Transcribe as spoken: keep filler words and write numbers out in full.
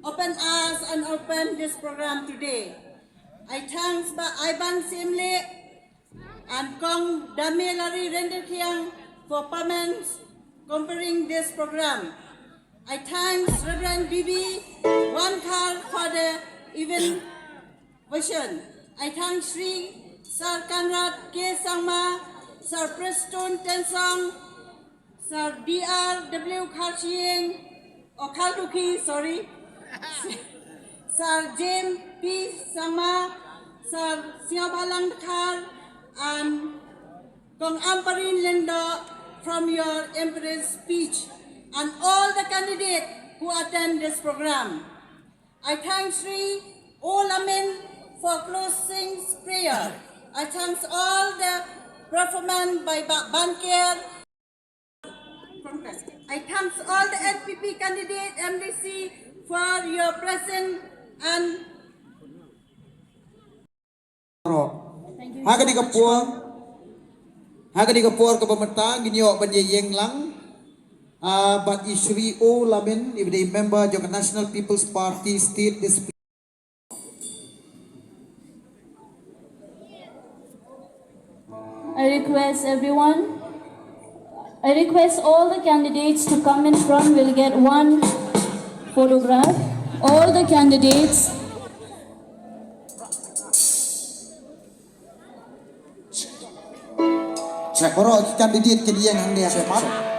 Open us and open this program today. I thanks Bah Iban Syiemlieh and Kong Dame Larry Ryndirkhiang for permits conferring this program. I thanks Reverend B B Wankhar for the event vision. I thank Shri Sir Conrad K Sangma, Sir Prestone Tynsong, Sir D R W Kharshiing, oh, Kharlukhi, sorry, Sir James P Sangma, Sir Sniawbhalang Dkhar, and Kong Ampareen Lyngdoh from your impressive speech, and all the candidates who attend this program. I thank Shri O Lamin for closing prayer. I thanks all the performance by Bah Banker. I thanks all the N P P candidate, M D C, for your presence and Ro. Ha kane ka por, ha kane ka por kaba mynta ngin ïoh ban ïeng lang, ah, bad i Shri O Lamin, i ba dei member jong ka National People's Party State Discipline. I request everyone, I request all the candidates to come in front. We'll get one photograph. All the candidates. Check. Baroh ki candidate kin ïeng hangne, check, check.